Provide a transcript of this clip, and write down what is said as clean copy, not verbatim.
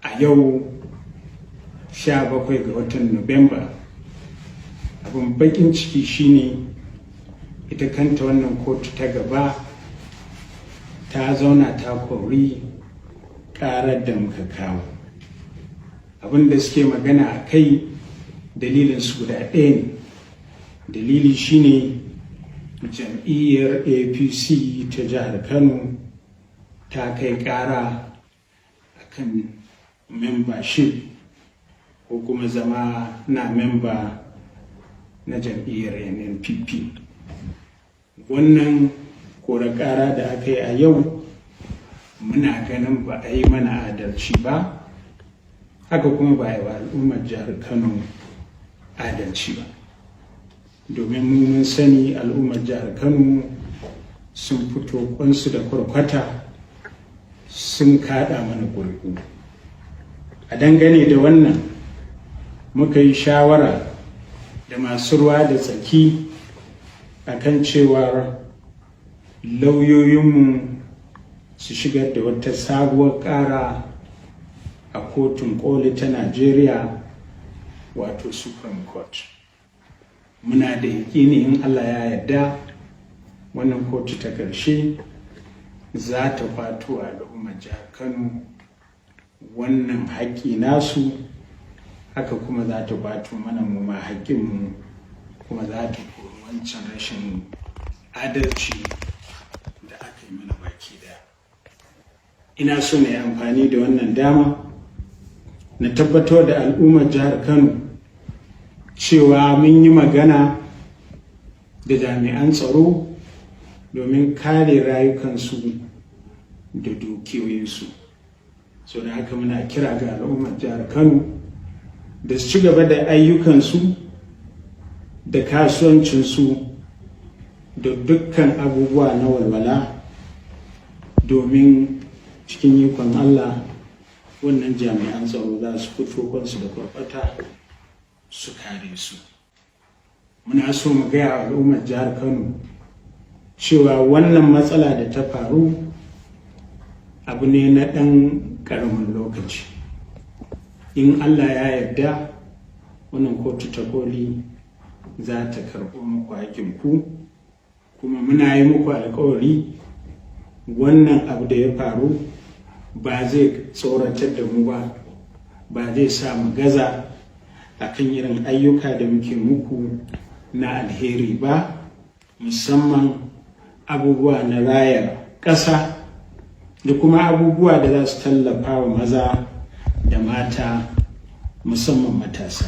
A yau 17 ga watan Nuwamba, abin bakin ciki shine ita kanta wannan kotu ta gaba ta zauna ta kori karar da muka kawo. Abin da suke magana a kai, dalilin su guda ɗaya ne. Dalili shine jam'iyyar APC ta jihar Kano ta kai ƙara akan membership ko kuma zama na memba na jam'iyyar NNPP. Wannan kora ƙara da aka yi a yau, muna ganin ba a yi mana adalci ba, haka kuma ba a yi wa al'ummar jihar Kano adalci ba, domin mu mun sani al'ummar jihar Kano sun fito kwansu da kwarkwata sun kada mana ƙuri'u. A dangane da wannan, muka yi shawara da masu ruwa da tsaki akan cewar lauyoyinmu su shigar da wata sabuwar ƙara a Kotun Koli ta Najeriya, wato Supreme Court. Muna da yaƙini in Allah ya yarda wannan kotu ta ƙarshe za ta kwato al'ummar jihar Kano wannan haƙƙi nasu, haka kuma za ta kwato mana mu ma haƙƙinmu, kuma za ta kori wancan rashin adalci da aka yi mana baki daya. Ina so na yi amfani da wannan dama na tabbatar da al'ummar jihar Kano cewa mun yi magana da jami'an tsaro domin kare rayukansu da dukiyoyinsu. So da haka muna kira ga al'ummar jihar Kano da su ci gaba da ayyukansu da kasuwancinsu da dukkan abubuwa na walwala, domin cikin ikon Allah wannan jami'an tsaro za su fito kwansu da kwarkwata su kare su. Muna so mu gaya al'ummar jihar Kano cewa wannan matsala da ta faru abu ne na ɗan ƙaramin lokaci. In Allah ya yarda wannan kotu ta koli za ta karɓo muku hakinku, kuma muna yi muku alkawari wannan abu da ya faru ba zai tsoratar da mu ba, ba zai sa mu gaza akan irin ayyuka da muke muku na alheri ba, musamman abubuwa na raya ƙasa da kuma abubuwa da za su tallafa wa maza da mata, musamman matasa.